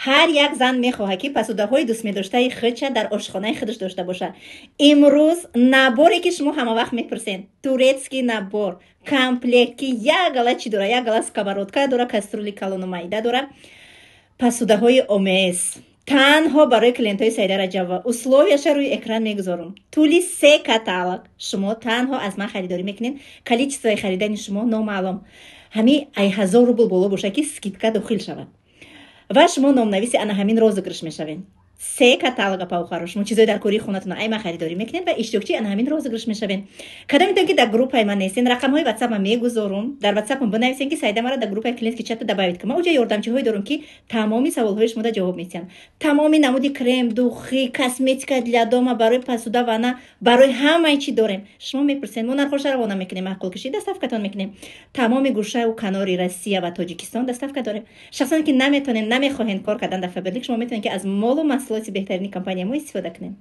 Ҳар як зан мехоҳад, ки посудаҳои дӯстмедоштаи худша дар ошхонаи худаш дошта бошад. Имрӯз наборе, ки шумо ҳамавақт мепурсед, турецкий набор, комплект, ки як гала чӣ дора, як гала сковородка дора, кастрюли калону майда дора, посудаҳои омез, танҳо барои клиентҳои Саида Раҷабова. Условияша рӯи экран мегузорам. Тӯли се каталог шумо танҳо аз ман харидорӣ мекунед. Количествои харидани шумо номаълум, ҳамин ай 1000 рубл боло бошад, ки скидка дохил шавад ва шумо номнависи ана ҳамин розыгрыш мешавед. Се каталога павхаро шумо чизои дар кори хонатона ай ман харидорӣ мекунед ва иштирокчии ана ҳамин розыгрыш мешавед. Кадомитон ки дар группаи ман нестен, рақамҳои ватсапма мегузорум. Дар ватсапам бинависен, ки Саида, мара дар группаи клиентский чата добавить кун. Ман уҷа ёрдамчиҳое дорум, ки тамоми саволҳои шумода ҷавоб медиҳанд. Тамоми намуди крем, духи, косметика для дома, барои посуда, ванна, барои ҳамаи чӣ дорем. Шумо мепурсед, мо нархоша равона мекунем, маъқул киши, доставкатон мекунем. Тамоми гӯшаю канори Россия ва Тоҷикистон доставка дорем. Шахсоне ки наметонен, намехоҳен кор кардан дар Фаберлик, шумо метавонед, ки аз молу маҳсулоти беҳтарини компания мо истифода кунем.